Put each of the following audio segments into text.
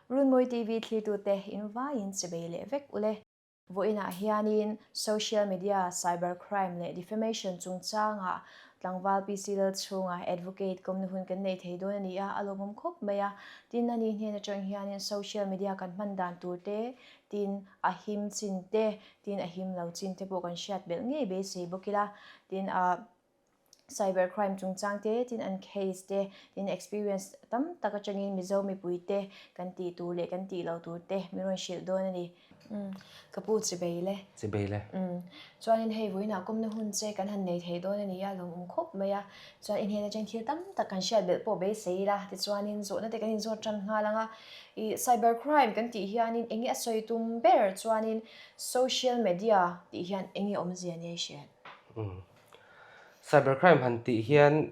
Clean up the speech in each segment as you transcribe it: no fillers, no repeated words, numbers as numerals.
Runmawi TV thlirtute in vaiin chibei leh vek ule. Vawiinah hianin social media, cyber crime leh defamation chungchangah tlangval PC Lalchhunga advocate kawmna hun kan nei thei dawn a ni a, a lawmawm khawp mai a. Tin, ani hnen atang hianin social media kan hman dan tur te, tin, a him chin te, tin, a him lo chin te pawh kan hriat belh ngei beisei bawk ila. Tin, a. Cyber crime chungchang te, tin an case te, tin experience tam tak atangin Mizo mipui te kan tih tur leh kan tih loh tur te min rawn hrilh dawn a ni. Umm ka pu chibei le. Chibei le. Umm chuanin hei vawiinah kawmna hun che kan han nei thei dawn a ni a, lawmawm khawp mai a. Chuan i hnen atangin thil tam tak kan hriat belh pawh beisei ila, tichuanin zawhna te kan inzawt tan nghal ang a. Ih cyber crime kan tih hianin enge a sawi tum ber chuanin social media tih hian enge awmzia nia i hriat? Umm Cybercrime han tih hian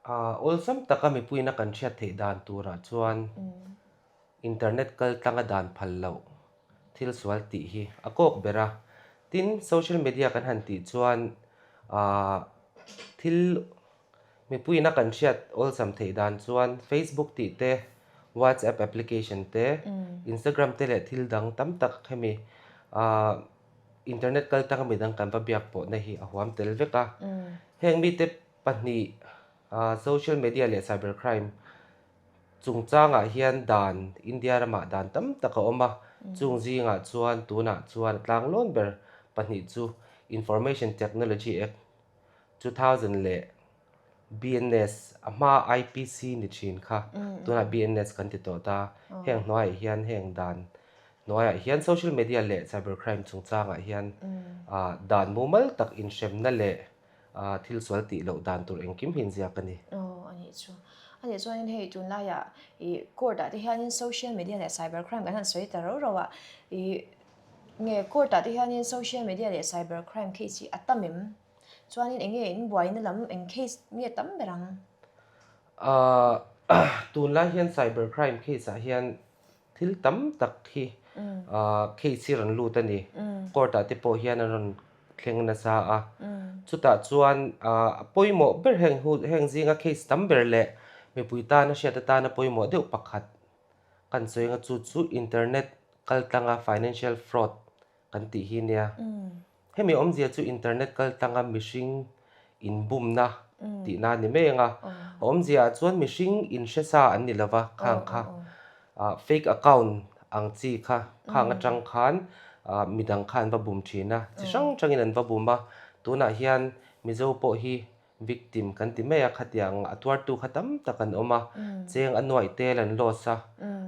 awlsam taka mipuiin a kan hriat theih dan turah chuan internet kal tlanga dan phal loh thil sual tih hi a kawk ber a. Tin, social media kan han tih chuan thil mipuiin a kan hriat awlsam theih dan chuan Facebook tih te, WhatsApp application te, Instagram te leh thil dang tam tak hemi Internet kal tanga midang kan va biak pawhna hi a huam tel vek a. Heng mite pahnih social media leh cyber crime chungchangah hian dan India ramah dan tam tak a awm a. Chung zingah chuan tunah chuan a tlanglawn ber pahnih chu Information Technology Act 2000 leh BNS a hma IPC ni thin kha tunah BNS kan ti tawh ta. Heng hnuaiah hian heng dan hnuaiah hian social media leh cyber crime chungchangah hian dan mumal tak inhremna leh thil sual tih loh dan tur engkim hi inziak a ni. Aw a nih chu. A nih chuanin hei tunlaiah ih court ah te hianin social media leh cyber crime kan han sawi ta rau rau a, ih nge court ah te hianin social media leh cyber crime case hi a tam em? Chuanin eng nge in buaina lam eng case nge tam ber ang? Ahh tunlai hian cyber crime case ah hian thil tam tak hi ahh case hi rawn lut a ni. Court ah te pawh hian an rawn thleng nasa a. Chutah chuan ahh a pawimawh ber heng hu heng zinga case tam ber leh mipui tana hriat atana pawimawh deuh pakhat kan sawi anga chu chu internet kaltlanga financial fraud kan tih hi nia. Hemi awmzia chu internet kal tlanga mihring inbumna tihna a ni mai ang a. A awmzia ah chuan mihring inhre sa an ni lova khang kha fake account ang chi kha khang atang khan midang kha an va bum thin a, chi hrang hrangin an va bum a. Tunah hian Mizo pawh hi victim kan ti mai a, khatiang a tuartu kha tam tak an awm a, cheng a nuaih tel an loss a,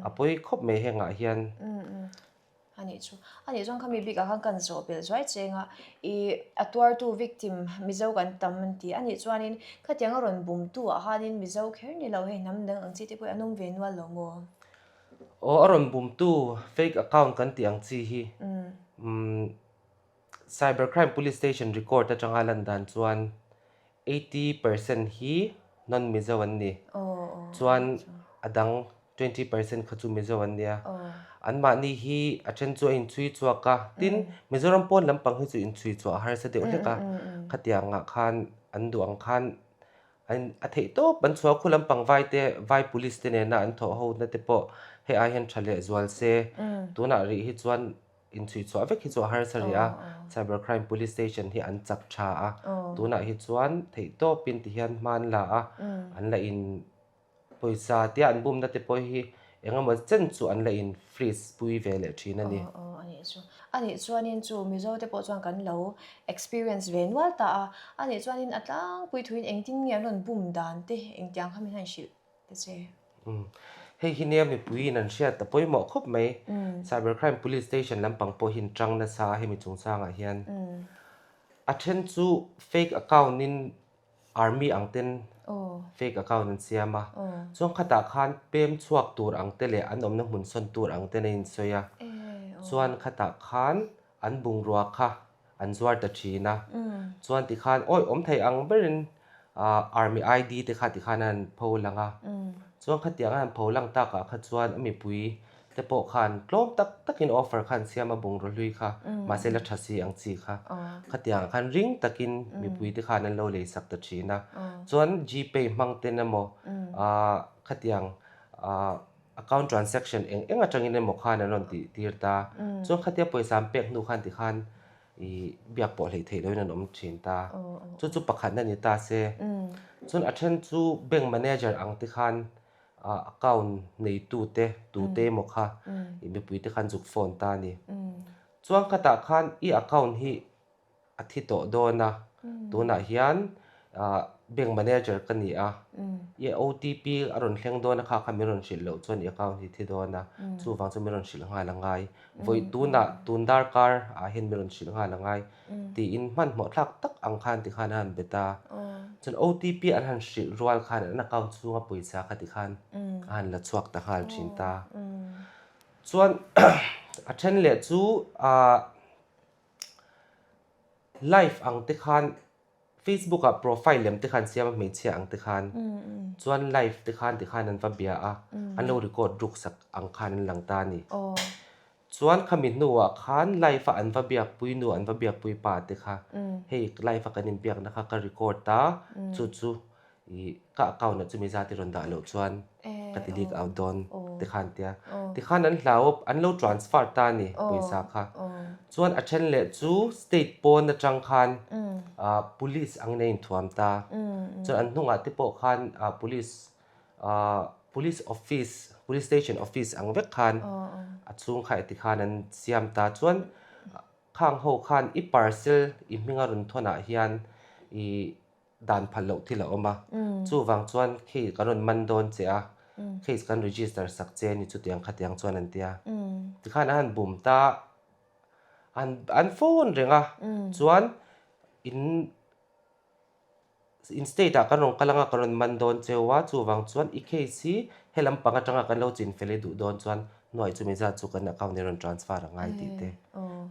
a pawi khawp mai hengah hian. A nih chu. A nih chuan khami bikah khan kan zawh belh zuai cheng a, ih a tuartu victim Mizo kan tam an ti. A nih chuanin khatiang a rawn bumtu ah khanin Mizo kher ni lo hei hnam dang ang chi te pawh hi an awm ve nual lo maw? Aw a rawn bumtu fake account kan tih ang chi hi umm cyber crime police station record atanga lan dan chuan 80% hi non Mizo an ni. Chuan a dang 20% kha chu Mizo an nia. Anmahni hi a then chu a inchhui chhuak a, tin Mizoram pawn lampang hi chu inchhui chhuah a harsa deuh hlek a, khatiangah khan an duh ang khan a theih tawp an chhuah a, khu lampang vai te vai police te nena an thawh ho na te pawh hei ai hian tha leh zual se, tunah rih hi chuan Inchhui chhuah vek hi chu a harsa rih a, Cyber Crime Police Station hi an chak tha a, tunah hi chuan theihtawpin ti hian hma an la a, an la in pawisa tia an bumna te pawh hi eng emaw chen chu an la in freeze pui ve leh thin a ni. Aw aw a nih chu. A nih chuanin chu Mizo te pawh chuan kan lo experience ve nual ta a, a nih chuanin a tlangpui thuin engtin nge an rawn bum dan te engtiang kha min han hrilh ta che. Hei hi nia mipuiin an hriat a pawimawh khawp mai. Cyber Crime Police Station lampang pawh hi an tang nasa a hemi chungchangah hian. A then chu fake account in army ang ten fake account an siam a. Chuan khatah khan pem chhuak tur ang te leh an awmna hmun sawn tur ang ten a insawi a. Chuan khatah khan an bungrua kha an zuar ta thin a, chuan tikhan awi awm thei ang berin army ID te kha tikhan an pho lang a, chuan khatiang a han pho lang takah kha chuan a mipui te pawh khan tlawm tak takin offer kha an siam a bungraw hlui kha mahse la tha si ang chi kha khatiang ah khan ring takin mipui te khan an lo lei sak ta thin a, chuan Gpay hmang ten emaw khatiang. Account transaction eng eng atangin emaw khan an rawn tih tir ta. Chuan khatia pawisa an pek hnu khan tikhan ih biak pawh hleih theih loin an awm thin ta. Chu chu pakhatna ni ta se. Chuan a then chu bank manager ang tikhan account neitute tute emaw kha ih mipuite khan zuk phone ta a ni. Chuan khatah khan i account hi a thi tawh dawn a, tunah hian bank manager ka ni a, i OTP a rawn thleng dawn a kha kha min rawn hrilh loh chuan i account hi thi dawn a, chuvang chu min rawn hrilh nghal a ngai, vawi tunah tun darkar ah hian min rawn hrilh nghal a ngai tiin hmanhmawh thlak tak ang khan tikhan a han bet a, chuan OTP an han hrilh rual khan an account chhunga pawisa kha tikhan a han la chhuak ta nghal thin ta. Chuan a then leh chu ah. Live ang te khan Facebook ah profile lem te khan siam a hmeichhia ang te khan chuan live te khan ti khan an va bia a an lo record ruk sak ang khan an lang ta a ni. Chuan khami hnuah khan live a an va biakpui nu an va biakpui pa te kha hei live a kan inbiakna kha ka record a chu chu I ka account ah chumi zat i rawn dah loh chuan ka ti leak out dawn tikhan tia. Tikhan an hlau a, an lo transfer ta a ni pawisa kha. Chuan a then leh chu state pawn atang khan police angin a inthuam ta. Chuan an hnungah te pawh khan police police office police station office ang vek khan a chhung kha tikhan an siam ta. Chuan khang ho khan i parcel i hminga rawn thawnah hian i dan phal loh thil a awm a, chuvang chuan khi kan rawn man dawn che a, case kan register sak che a ni chutiang khatiang chuan an ti a. Tikhan a han bum ta, an an phone reng a, chuan in in state ah kan rawn kal anga kan rawn man dawn cheu a, chuvang chuan i case hi he lampang atanga kan lo chin fel i duh dawn chuan nuaih chumi zat chu kan account hi rawn transfer a ngai tih te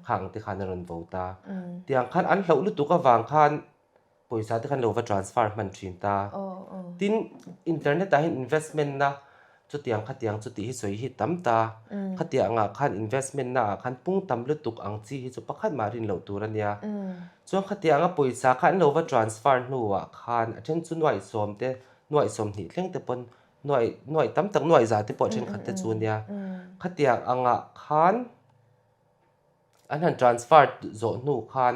kha ang te khan a rawn vo ta. Tiang khan an hlauh lutuk avang khan pawisa te khan lo va transfer hman thin ta. Tin, internet ah hian investment na chutiang khatiang chu tih hi sawi hi tam ta. Khatiang ah khan investment na ah khan pung tam lutuk ang chi hi chu pakhat mah rin loh tur a nia. Chuan khatiang a pawisa kha an lo va transfer hnu ah khan a then chu nuaih sawm te, nuaih sawmhnih thleng te pawn nuaih nuaih tam tak nuaih za te pawh thenkhat te chu nia. Khatiang angah khan. An han transfer zawh hnu khan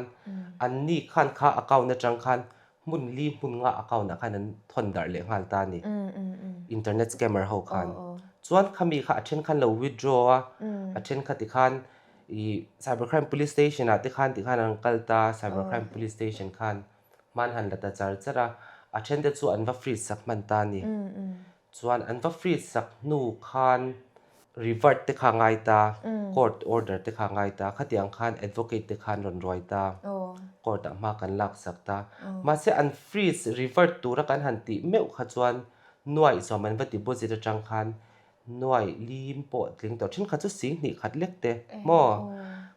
an ni khan kha account atang khan hmun li hmun nga account ah khan an thawn darh leh nghal ta a ni. Internet scammer ho khan. Chuan khami kha a then khan lo withdraw a, a then kha tikhan ih cyber crime police station ah te khan tikhan an kal ta, cyber crime police station khan hman han la ta char char a, a then te chu an va freeze sak hman ta a ni. Chuan an va freeze sak hnu khan revert te kha ngai ta, court order te kha ngai ta, khatiang khan advocate te khan rawn ruai ta, court ah hma kan lak sak ta. Mahse an freeze revert tura kan han tih meuh kha chuan nuaih zawm an va deposit atang khan nuaih lim pawh tling tawh thin kha chu sing hnih khat lek te maw?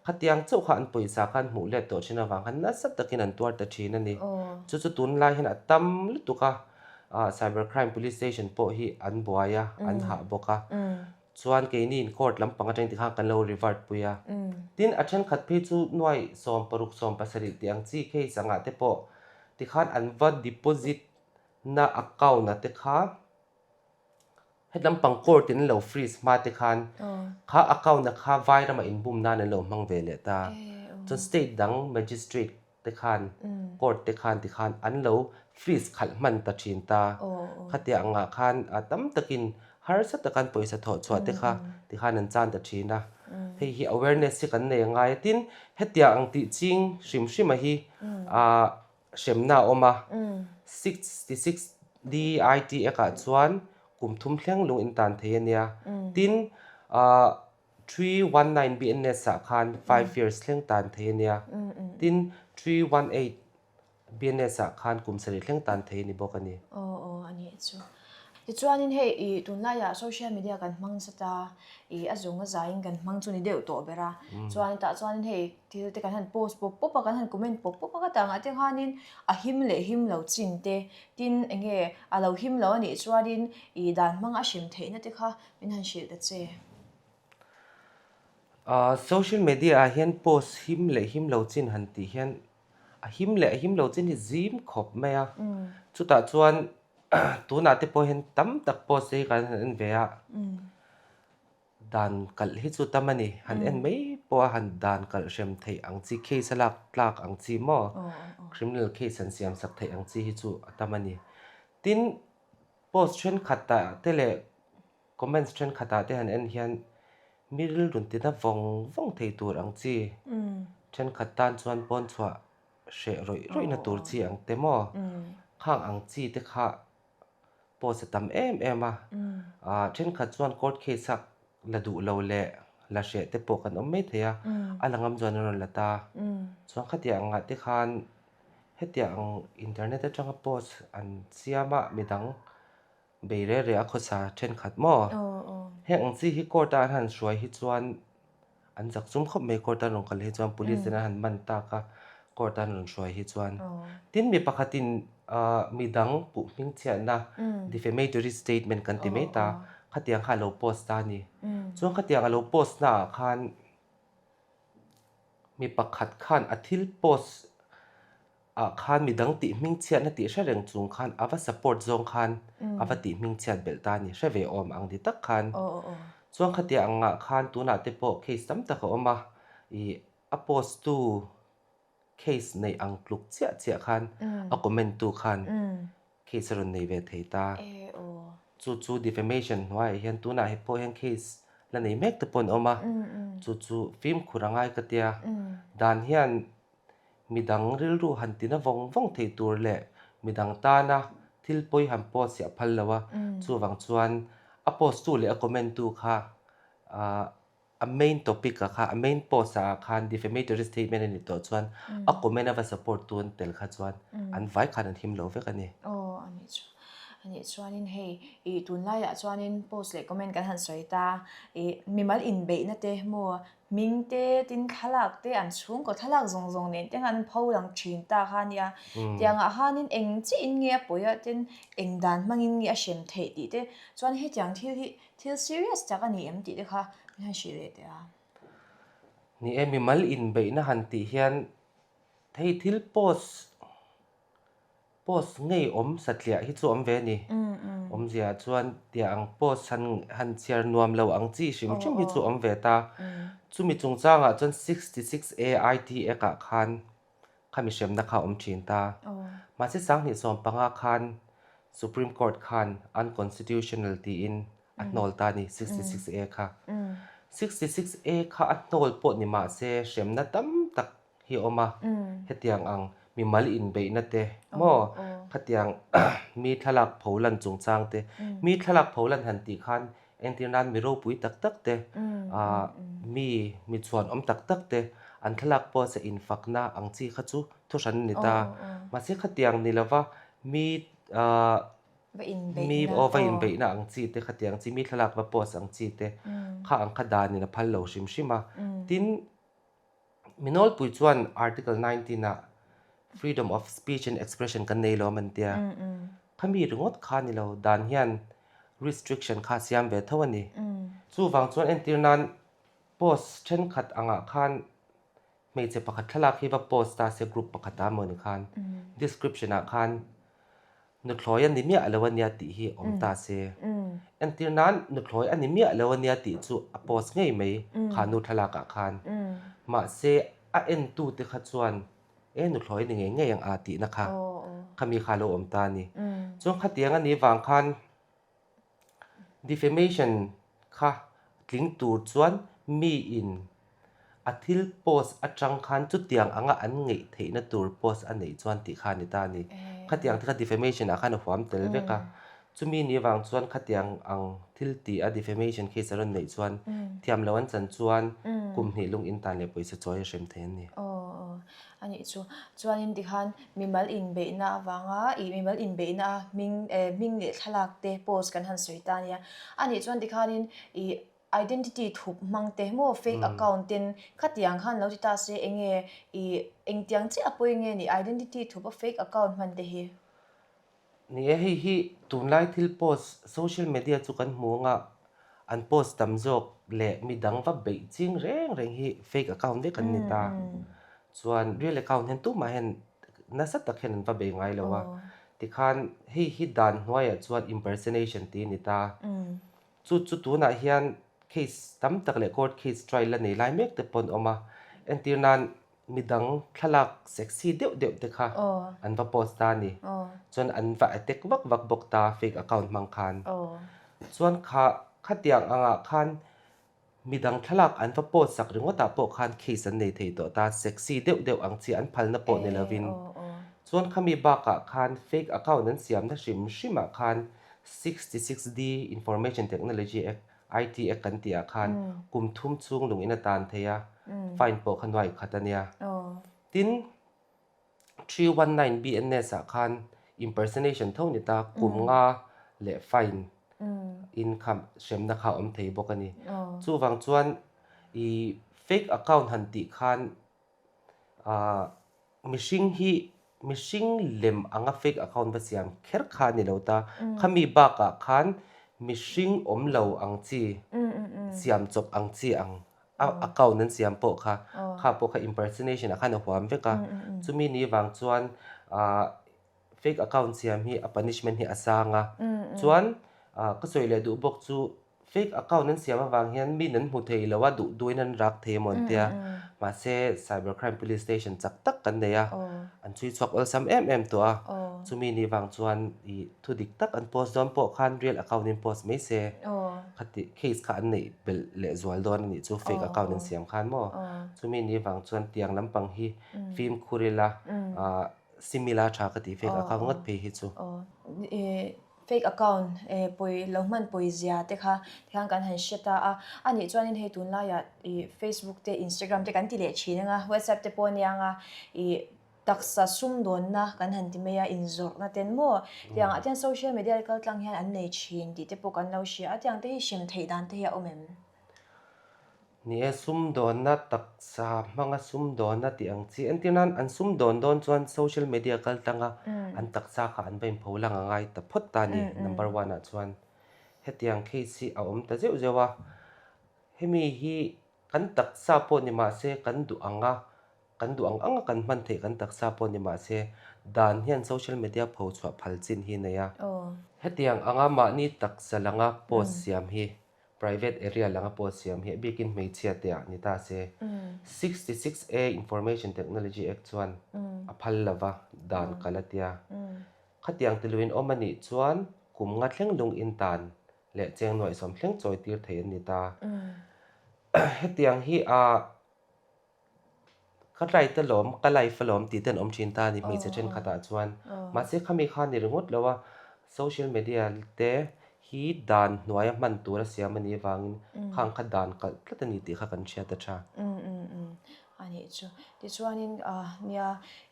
Khatiang chauh kha an pawisa khan hmuh let tawh thin avang khan nasa takin an tuar ta thin a ni. Chu chu tunlai hian a tam lutuk a. Cyber crime police station pawh hi an buai a, an hah bawk a. Chuan keini in court lampang atang tikhan kan lo revert pui a. Tin, a thenkhat phei chu nuai 16 17 tih ang chi case angah te pawh tikhan an va deposit na account ah te kha Het lampang court in an lo freeze hma te khan kha account a kha vai ramah inbum nan an lo hmang ve leh ta. Chuan state dang magistrate te khan court te khan ti khan an lo freeze khalh hman ta thin ta. Khatia angah khan tam takin harsa taka an pawisa thawh chhuah te kha ti khan an chan ta thin a. Hei hi awareness hi kan nei a ngai a. Tin, hetiang ang tih ching hrim hrim a hi hremna a awm a, 66 DIT Act ah chuan kum thum thleng lung in tan thei a nia. Tin, 319 BNS ah khan 5 years thleng tan thei a nia. Tin, 318 BNS ah khan kum sarih thleng tan thei a ni bawk a ni. Aw aw a nih chu. Tichuanin hei i tunlaiah social media kan hmang nasa ta, i a zung a zaiin kan hmang chu ni deuh tawh ber a. Chuan tah chuanin hei Thil te kan han post pawp pawp a, kan han comment pawp pawp a ka tah angah te khanin a him leh him lo chin te, tin eng nge a lo him lo a nih chuanin ih dan hmang a hrim theihna te kha min han hrilh ta che. Social media ah hian post him leh him lo chin han tih hian a him leh a him lo chin hi zim khawp mai a, chutah chuan tunah te pawh hian tam tak post te hi kan han en ve a. Dan kalh hi chu tam a ni. Han en mai pawh a han dan kalh hrem theih ang chi, case a lak tlak ang chi maw, criminal case han siam sak theih ang chi hi chu a tam a ni. Tin, post thenkhatah te leh comments thenkhatah te han en hian mi rilrun tina vawng vawng thei tur ang chi, thenkhat tan chuan pawn chhuah hreh rawih rawihna tur chi ang te maw, khang ang chi te kha post a tam em em a, thenkhat chuan court case a la duh lo leh la hreh te pawh kan awm mai thei a, a la ngam chuan an rawn la ta. Chuan khatiang angah te khan hetiang ang internet atanga post an siam a midang bei reh reh a khawsa thenkhat maw? Heng ang chi hi court a an han hruai hi chuan An zak zum khawp mai court a rawn kal hi chuan police in an han man tak a court a an rawn hruai hi chuan. Tin mi pakhatin midang puh hmingchhiatna defamatory statement kan ti mai ta khatiang kha a lo post ta a ni. Chuan khatiang a lo post na ah khan mi pakhat khan a thil post ah khan midang tih hmingchhiatna tih hre reng chung khan a va support zawng khan a va tih hmingchhiat belh ta a ni, hre ve awm ang ni tak khan. Chuan khatia angah khan tunah te pawh case tam tak a awm a, ih a post tu case neih ang tluk chiah chiah khan a comment tu khan case a rawn nei ve thei ta. Chu chu defamation hnuaiah hian tunah he pawh hian case la nei mek te pawh an awm a, chu chu fimkhur a ngai ka tia. Dan hian Midang rilru han tina vawng vawng thei tur leh midang tana thil pawi han post hi a phal lo a, chuvang chuan a post tu leh a comment tu kha a main topic ah kha a main post ah khan defamatory statement a nih tawh chuan a comment a va support tu an tel kha chuan an vai khan an him lo vek a ni. Aw a nih chu a nih chuanin hei ih tunlaiah chuanin post leh comment kan han sawi ta ih mimal inbeihna te maw Hming te, tin thlalak te, an chhungkaw thlalak zawng zawng nen te khan an pho lang thin ta kha a nia. Tiangah khanin eng chiah in nge a pawi a, tin eng dan hmangin nge a hrem theih tih te chuan hetiang thil hi thil serious tak a ni em tih te kha min han hrilh leh teh a. Ni e, mimal inbeihna han tih hian hei thil post Post ngei awm satliah hi chu awm ve a ni. Awmzia chuan tia ang post han han chhiar nuam lo ang chi hrim hrim hi chu awm ve ta. Chumi chungchangah chuan 66 A IT Act ah khan khami hremna kha a awm thin ta. Mahse 2015 khan Supreme Court khan unconstitutional tiin a hnawl ta a ni 66 A kha. 66 A kha a hnawl pawh ni mahse hremna tam tak hi a awm a, hetiang ang mimal inbeihna te maw khatiang mi thlalak pho lan chungchang te, mi thlalak pho lan han tih khan entir nan mi ropui tak tak te ah mi mi chhuan awm tak tak te an thlalak pawh se infakna ang chi kha chu thu hran a ni ta. Mahse khatiang ni lova mi ah mi aw va inbeihna ang chi te khatiang chi mi thlalak va post ang chi te kha ang kha danin a phal lo hrim hrim a, tin Mi nawlpui chuan Article 19 ah Freedom of Speech and Expression kan nei lo a man tia. Khami ringawt kha ni lo, dan hian restriction kha a siam ve tho a ni. Chuvang chuan entir nan post thenkhat angah khan hmeichhe pakhat thlalak hi va post ta se group pakhat ah mawni khan description ah khan Nuthlawi a ni miah lo a nia tih hi awm ta se. Entir nan nuthlawi a ni miah lo a nia tih chu a post ngei mai kha nu thlalak ah khan. Mahse a entu te kha chuan e nuthlawi a ni ngei ngei ang a tihna kha khami kha a lo awm ta a ni. Chuan khatiang a nih vang khan Defamation kha tling tur chuan miin a thil post atang khan chutiang anga an ngeih theihna tur post a neih chuan tih kha a ni ta a ni. Khatiang te kha defamation ah khan a huam tel vek a. Chumi ni vang chuan khatiang ang thil tih a defamation case a rawn neih chuan thiam lo an chan chuan kum hnih lung in tan leh pawisa chawi a hrem thei an ni. A nih chu. Chuanin tikhan mimal inbeihna avanga ih mimal inbeihna a hming eh hming leh thlalak te post kan han sawi ta ania. A nih chuan tikhanin ih identity thup hmang te maw fake account ten khatiang khan lo ti ta se enge ih engtiang chiah a pawi nge ni identity thup a fake account hman te hi. Ni e, hei hi tunlai thil post social media chu kan hmu anga an post tam zawk leh midang va beih ching reng reng hi fake account vek an ni ta. Chuan real account hian tumah hian nasa tak hian an va bei ngai lo a. Tikhan hei hi dan hnuaiah chuan impersonation tih a ni ta. Chu chu tunah hian. case tam tak leh court case trial la nei lai mek te pawh an awm a. Entir nan midang thlalak sexy deuh deuh te kha an va post ta a ni. Chuan an va attack vak vak bawk ta fake account hmang khan. Chuan kha khatiang angah khan Midang thlalak an va post sak ringawtah pawh khan case an nei thei tawh ta, sexy deuh deuh ang chi an phalna pawh ni lovin. Chuan khami bakah khan fake account an siamna hrim hrimah khan 66D Information Technology Act, IT Act kan tihah khan kum thum chhung lung in a tan thei a, fine pawh kha nuai khat a nia. Tin, 319 BNS ah khan impersonation tho ni ta kum nga leh fine in kha hremna kha a awm thei bawk a ni. Chuvang chuan i fake account han tih khan ah mihring hi mihring lem anga fake account va siam kher kha a ni lo ta. Khami bakah khan mihring awm lo ang chi siam chawp ang chi ang a account an siam pawh kha kha pawh kha impersonation ah khan a huam vek a chumi ni vang chuan ah fake account siam hi a punishment hi a sang a chuan ah ka sawi leh duh bawk chu fake account an siam avang hian min an hmu thei lo a duh duhin an rak thei emaw an tia mahse cyber crime police station chak tak kan nei a an chhui chhuak awlsam em em tawh a chumi ni vang chuan ih thu dik tak an post dawn pawh khan real account in post mai se. Khati case kha an neih belh leh zual dawn a nih chu fake account an siam khan maw? Chumi ni vang chuan tiang lampang hi fimkhur ila similar tha ka tih fake account ngawt phei hi chu. Fake account pawi lo hman pawi zia te kha tikhan kan han hre ta a, a nih chuanin hei tunlaiah Facebook te Instagram te kan ti leh thin anga WhatsApp te pawh ania anga ih Taksa sumdawnna kan han ti mai a, inzawrhna ten maw? Tiang ah hian social media kal tlang hian an nei thin tih te pawh kan lo hria a, tiang te hi hrem theih dan te hi a awm em? Ni e, sumdawnna taksa hmanga sumdawnna tih ang chi entir nan an sumdawn dawn chuan social media kal tlanga an taksa kha an va inpho lang a ngai ta phawt ta a ni, number one ah chuan hetiang case hi a awm ta zeuh zeuh a, hemi hi kan taksa pawh ni mahse kan duh ang a Kan duh ang anga kan hman theih kan taksa pawh ni mahse, dan hian social media pho chhuah phal chin hi a nei a. Hetiang anga mahni taksa langa post siam hi, private area langa post siam hi a bikin hmeichhia te ah ni ta se, 66 A Information Technology Act chuan a phal lova dan kal a tia. Khatiang tiluin awm a nih chuan kum nga thleng lung in tan leh cheng nuaihsawm thleng chawi tir thei an ni ta. Hetiang hi a Ka try te lawm, ka life alawm tih te an awm thin ta a ni hmeichhe thenkhatah chuan. Mahse khami kha ni ringawt lo a, social media te hi dan hnuaia hman tur a siam a nih avangin khang kha dan kalh tlat a ni tih kha kan hriat a tha. A nih chu. Tichuanin nia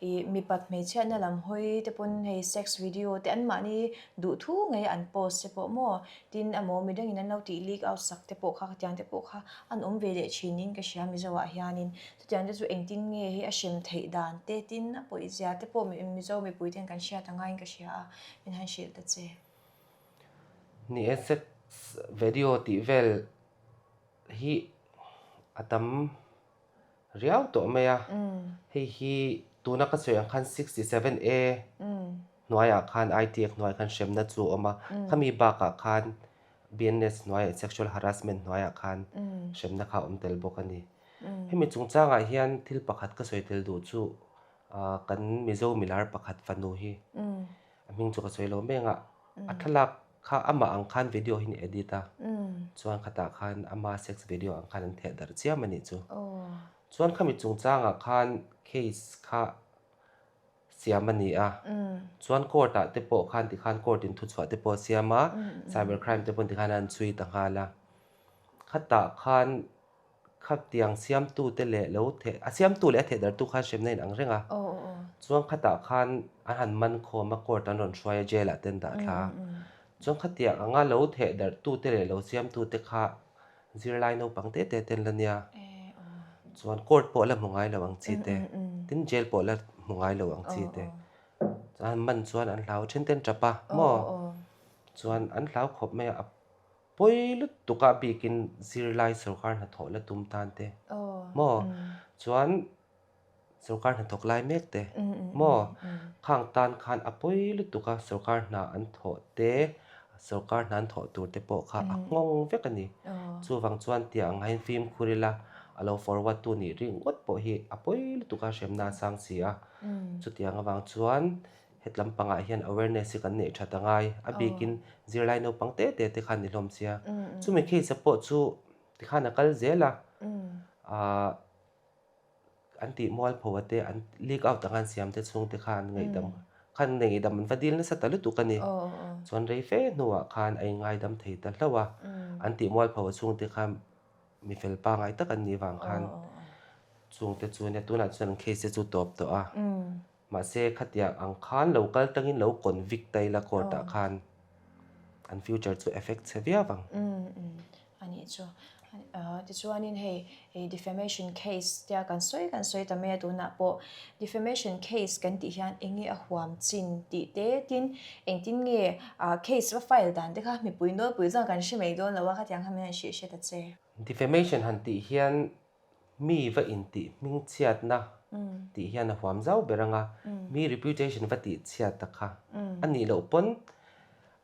ih mipat hmeichhiatna lam hawi te pawn hei sex video te anmahni duhthu ngei an post te pawh maw Tin, emaw midangin an lo tih leak out sak te pawh kha khatiang te pawh kha an awm ve leh thinin ka hria Mizo ah hianin. Chutiang te chu engtin nge hei a hrem theih dan te tin a pawih zia te pawh Mizo mipui ten kan hriat a ngaiin ka hria a, min han hrilh ta che. Ni e, sex video tih vel hi a tam riau tawh mai a, hei hi tuna ka sawi ang khan 67 A hnuaiah khan IT Act hnuaiah khan hremna chu a awm a, khami bakah khan BNS hnuaiah sexual harassment hnuaiah khan hremna kha a awm tel bawk a ni. Hemi chungchangah hian thil pakhat ka sawi tel duh chu kan Mizo milar pakhat fanu hi a hming chu ka sawi lo mai ang a, a thlalak kha amah ang khan video hi an edit a, chuan khatah khan ama sex video ang khan an theh darh chiam a nih chu. Chuan khami chungchangah khan case kha siam a ni a, chuan court ah te pawh khan tikhan court in thuchhuah te pawh a siam a, cyber crime te pawh tikhan an chhui ta nghal a, khatah khan khatiang siamtu te leh lo theh a siamtu leh a theh darhtu khan hremna in ang reng a, chuan khatah khan an han man khawm a court an rawn hruai a jail ah te an dah thla a, chuan khatiang anga lo theh darhtu te leh lo siamtu te kha zirlai naupang te te te an la nia, chuan court pawh la hmu ngai lo ang chi te, tin jail pawh la hmu ngai lo ang chi te, chuan man chuan an hlau then te an tap a maw, chuan an hlau khawp mai a. Pawi lutuk a bikin zirlai sorkar hnathawh la tum tan te maw chuan sorkar hnathawk lai mek te maw khang tan khan a pawi lutuk a sorkar hna an thawh te. Sorkar hna an thawh tur te pawh kha a nghawng vek a ni. Chuvang chuan tia ang hian fimkhur ila a lo forward tu nih ringawt pawh hi a pawi lutuk a, hremna a sang si a. Chutiang avang chuan het lampangah hian awareness hi kan neih that a ngai. A bikin zirlai naupang te te te khan ni hlawm sia. Chumi case-a pawh chu tikhan a kal zel a. An tih mualpho a te, an leak out ang an siam te chhung te khan ngaihdam khan ngaihdam an va dil nasa ta lutuk a ni. Chuan rei fe hnuah khan a ingaidam thei ta hlauh a, an tih mualpho a chhung te kha mi fel pangai tak an nih vang khan chung te chu nia tunah chuan an case te chu tawp tawh a. Mahse khatiang ang khan lo kal tangin lo convict ta ila court ah khan an future chu effect chhe viau ang. A nih chu. Tichuanin hei defamation case tia kan sawi kan sawi ta mai a tunah pawh defamation case kan tih hian eng nge a huam chin tih te tin engtin nge case va file dan te kha mipui nawlpui chuan kan hre mai dawn lo a khatiang kha min han hrilh hre ta che. Defamation han tih hian mi va intih hmingchhiatna tih hian a huam zau ber ang a, mi reputation va tihchhiat ta kha a nih loh pawn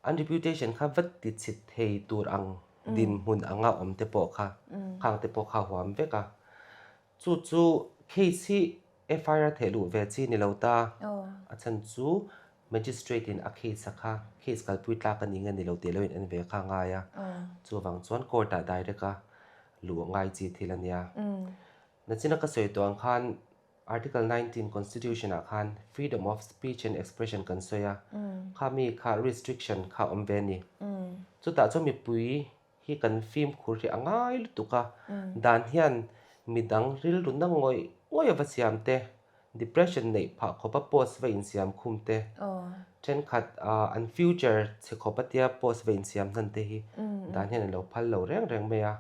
an reputation kha va tichhit thei tur ang dinhmun anga awm te pawh kha khang te pawh kha a huam vek a. Chu chu case hi FIR a theh luh ve chi ni lo ta, a chhan chu Magistrate in a case a kha case kalpui tlak a ni nge ni lo tih lo in en ve kha a ngai a, chuvang chuan court ah direct a luh a ngai chi thil a nia. Nachina ka sawi tawh ang khan Article 19 Constitution ah khan freedom of speech and expression kan sawi a, kha mi kha restriction kha a awm ve a ni. Chutah chuan mipui hi kan fimkhur hi a ngai lutuk a, dan hian midang rilru na ngawih ngawih a va siam te, depression neih phah khawp a post va insiam khum te, thenkhat an future chhe khawp a tia post va insiam hnan te hi dan hian a lo phal lo reng reng mai a.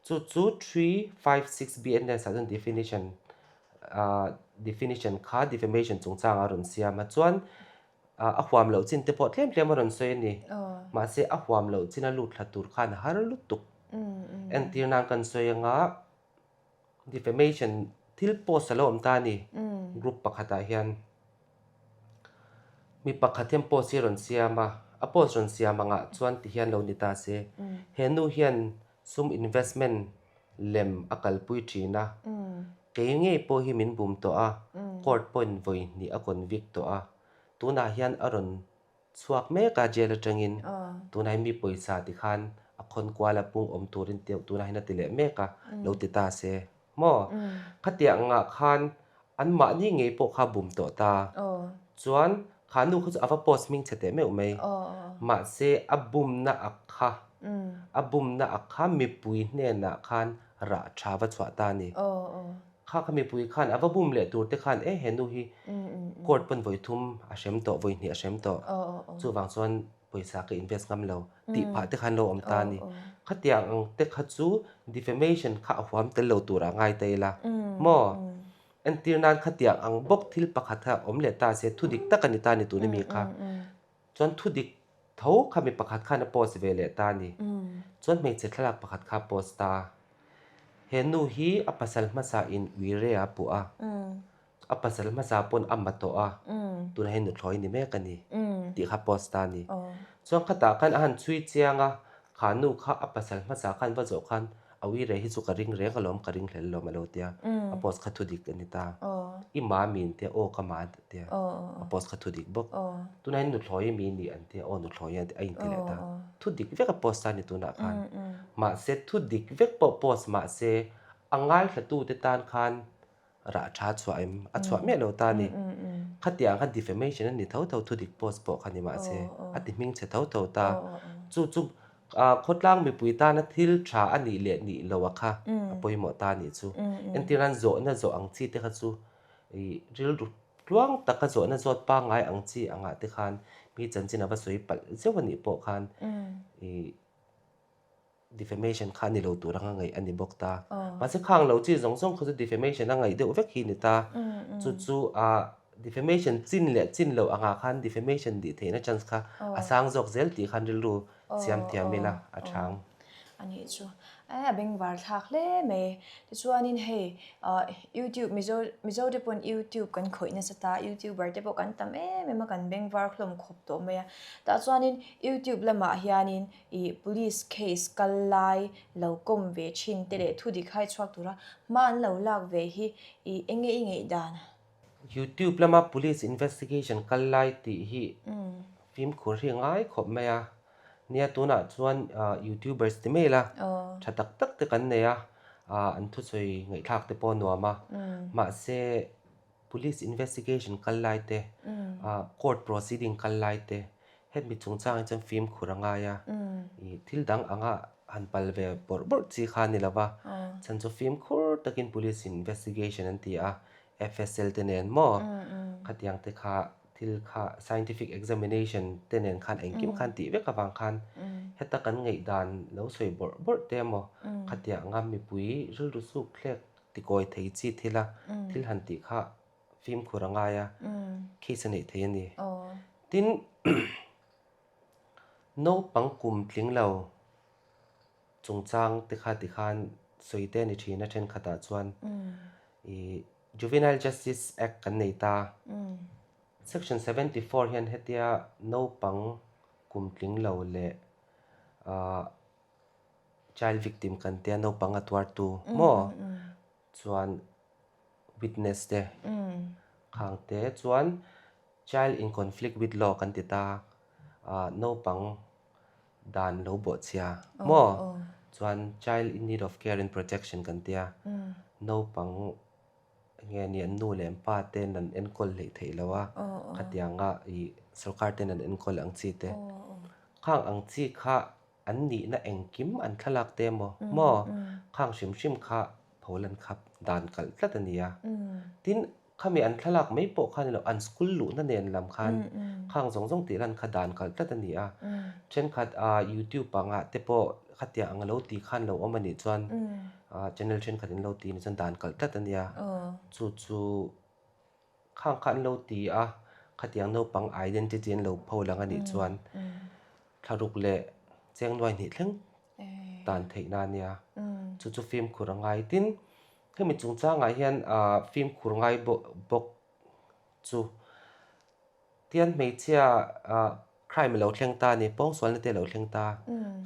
Chu chu 356 BNS ah chuan definition definition kha defamation chungchang a rawn siam a, chuan A huam loh chin te pawh tlem tlem a rawn sawi a ni. Mahse a huam loh chin a lut thla tur khan a har lutuk. Entir nan kan sawi anga defamation thil post a lo awm ta a ni group pakhatah hian. Mi pakhat hian post hi a rawn siam a, a post rawn siam angah chuan ti hian lo ni ta se. He nu hian sum investment lem a kalpui thin a, kei ngei pawh hi min bum tawh a, court pawhin vawi hnih a convict tawh a, tunah hian a rawn chhuak mek a jail atangin, tunah hian mi pawisa ti khan a khawn kual a pung awm turin tunah hian a ti leh mek a, lo ti ta se maw? Khatiang angah khan anmahni ngei pawh kha bum tawh ta, chuan kha nu kha chu a va post hming chhe teh meuh mai, mahse a bumna a kha, a bumna a kha mipui hnenah khan rah tha va chhuah ta a ni. Kha kha mipui khan a va bum leh tur te khan e he nu hi court pawn vawi thum a hrem tawh, vawi hnih a hrem tawh, chuvang chuan pawisa ka invest ngam lo tih phah te khan lo awm ta a ni. Khatiang ang te kha chu defamation kha a huam tel lo tur ah ngai ta ila maw? Entir nan khatiang ang bawk thil pakhat kha awm leh ta se thu dik tak a ni ta ni tun ami kha. Chuan thu dik tho kha mi pakhat khan a post ve leh ta a ni. Chuan hmeichhe thlalak pakhat kha a post ta. He nu hi a pasal hmasa in uire a puh a. A pasal hmasa pawn a ma tawh a, tunah hian nuthlawi ni mek a ni tih kha post ta a ni. Chuan khatah khan a han chhui chiang a, kha nu kha a pasal hmasa khan va zawh khan a uire hi chu ka ring reng alawm, ka ring hlel alawm a lo tia, a post kha thudik a ni ta. I ma mi an tia, aw ka ma an tia, a post kha thudik bawk. Tunah hian nuthlawi mi ni an tia, aw nuthlawi a inti leh ta. Thudik vek a post ta a ni tunah khan. Mahse thudik vek pawh post mahse a ngaithlatute tan khan Rah tha chhuah em? A chhuah miah lo ta a ni. Khatiang kha defamation a ni tho tho, thudik post pawh kha ni mahse a ti hming chhe tho tho ta. Chu chu khawtlang mipui tana thil tha a nih leh nih lo a kha a pawimawh ta a nih chu. Entir nan zawhna zawh ang chi te kha chu ih rilru tluang taka zawhna zawt pangngai ang chi angah te khan mi chanchin a va sawi palh zeuh a nih pawh khan ih Defamation kha a ni lo tur anga ngaih a ni bawk ta. Mahse khang lo chi zawng zawng kha chu defamation a ngaih deuh vek hi a ni ta. Chu chu ah defamation chin leh chin loh angah khan defamation dih theihna chance kha a sang zawk zel tih khan rilru siam thiam ila a chang. A nih chu. A bengvar thlak hle mai. Tichuanin hei YouTube Mizo Mizo te pawn YouTube kan khawih nasa ta, YouTuber te pawh kan tam em em a, kan bengvar hlawm khawp tawh mai a. Tah chuanin YouTube lamah hianin ih police case kal lai lo kawm ve thin te leh thu dik hai chhuak tura hma an lo lak ve hi ih eng nge i ngeih dan? YouTube lama police investigation kal lai tih hi fimkhur hi a ngai khawp mai a. Nia tunah chuan youtubers ti mai ila tha tak tak te kan nei a, an thusawi ngaihthlak te pawh a nuam a. Mahse police investigation kal lai te, court proceeding kal lai te hemi chungchang hi chuan fimkhur a ngai a. Thil dang anga han pal ve bawrh bawrh chi kha a ni lo va, chhan chu fimkhur takin police investigation an ti a, FSL te nen maw khatiang te kha thil kha scientific examination te nen khan engkim khan tih vek avang khan heta kan ngaihdan lo sawi bawrh bawrh te emaw khatiang anga mipui rilru suk thlek tikawi thei chi thila thil han tih kha fimkhur a ngai a, case a neih thei a ni. Tin, naupang kum tling lo chungchang te kha tikhan sawi te a ni thin a thenkhatah chuan ih Juvenile Justice Act kan nei ta. Section 74 hian hetia naupang kum tling lo leh ah child victim kan tia naupang a tuartu maw chuan witness te khang te chuan child in conflict with law kan ti ta ah naupang dan lo bawhchhia maw? Chuan child in need of care and protection kan tia, naupang nge ni an nu leh an pa ten an enkawl hleih theih lo a, khatianga ih sorkar ten an enkawl ang chi te. Khang ang chi kha an nihna engkim an thlalak te emaw maw? Khang hrim hrim kha pho lan khap dan kalh tlat a ni a. Tin, Khami an thlalak mai pawh kha ni lo, an school luhna nen lam khan khang zawng zawng tih lan kha dan kalh tlat a ni a. Thenkhat YouTube angah te pawh khatiang ang lo ti khan lo awm a nih chuan channel thenkhat in lo ti nih chuan dan kalh tlat a nia. Chu chu khang kha an lo ti a, khatiang naupang identity an lo pho lang a nih chuan thlaruk leh chengnuai hnih thleng dan theihna a nia. Chu chu fimkhur a ngai. Tin, Hemi chungchangah hian fimkhur ngai bawk chu tian hmeichhia crime a lo thleng ta a ni, pawngsualna te a lo thleng ta.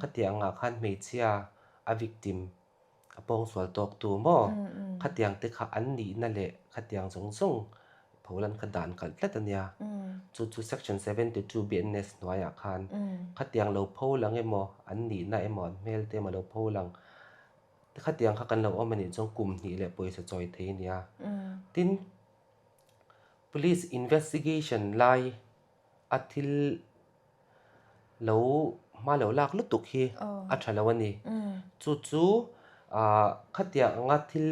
Khatiang angah khan hmeichhia a victim a pawngsual tawk tu maw? Khatiang te kha an nihna leh khatiang zawng zawng pholan kha dan kalh tlat a nia. Chu chu section 72 BNS hnuaiah khan khatiang lo pho lang emaw an nihna emaw an hmel te emaw lo pho lang Khatiang kha kan lo awm a nih chuan kum hnih leh pawisa chawi thei a nia. Tin, police investigation lai a thil lo hma lo lak lutuk hi a tha lo a ni. Chu chu khatiang anga thil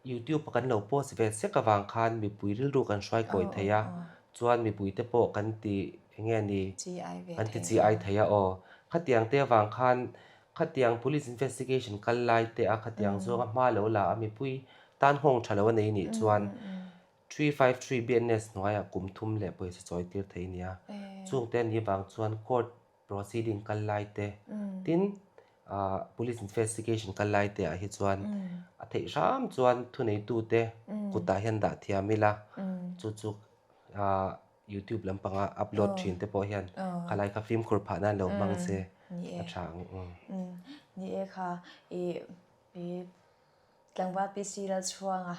YouTube a kan lo post ve sek avang khan mipui rilru kan hruai kawi thei a, chuan mipui te pawh kan ti eng nge ni kan ti chi ai thei a aw. Khatiang te avang khan khatiang police investigation kal lai te a khatiang zawnga hma lo la a mipui tan nghawng tha lo a nei nih chuan 353 BNS hnuaiah kum thum leh pawisa chawi tir thei a nia. Chungte a nih avang chuan court proceeding kal lai te tin police investigation kal lai te ah hi chuan a theih hram chuan thuneitu te kutah hian dah thiam ila chu chu youtube lampanga upload thin te pawh hian khalai kha fimkhur phah nan lo hmang se a tha ang. Ni e kha i tlangval PC Lalchhuanga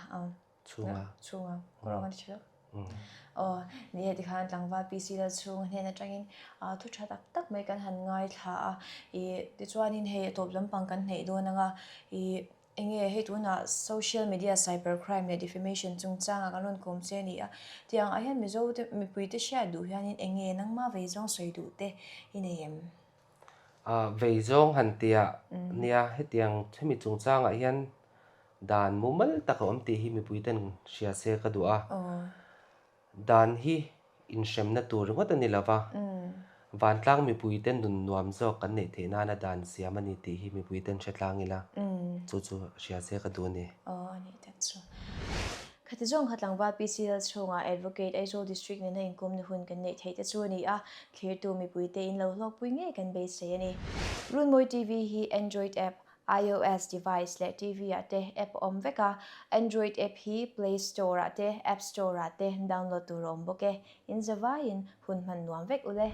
Chhunga. Chhunga. Kawrang an ti thin a. Aw, ni heti khan tlangval PC lal chhunga hnen atangin thu tha tak tak mai kan han ngaithla a. I tichuanin hei a tawp lampang kan hneih dawn anga i enge hei tunah social media cyber crime leh defamation chungchanga kan rawn kawm che a ni a. Tiang ah hian Mizo te mipui te hriat duh hianin enge nangma vei zawng sawi duh te i nei em? Vei zawng han tia nia hetiang hemi chungchangah hian Dan mumal tak a awm tih hi mipuiten hria se ka duh a. Dan hi inhremna tur ringawt a ni lo va, vantlang mipuite nun nuam zawk kan neih theih nana dan siam a ni tih hi mipuiten hre tlang ila, chu chu hria se ka duh a ni. Aw a nih tak chu. Khati zawng kha tlangval PCL chhungah Advocate Aizawl District nena inkawmna hun kan neih theih te chu a ni a, thlirtu mipuite in lo hlawkpui ngei kan beisei a ni. Runmawi TV hi Android app. IOS device leh TV ah te app a awm vek a, Android app hi Play Store ah te App Store ah te download tur a awm bawk e. In zavaiin hun hman nuam vek ule.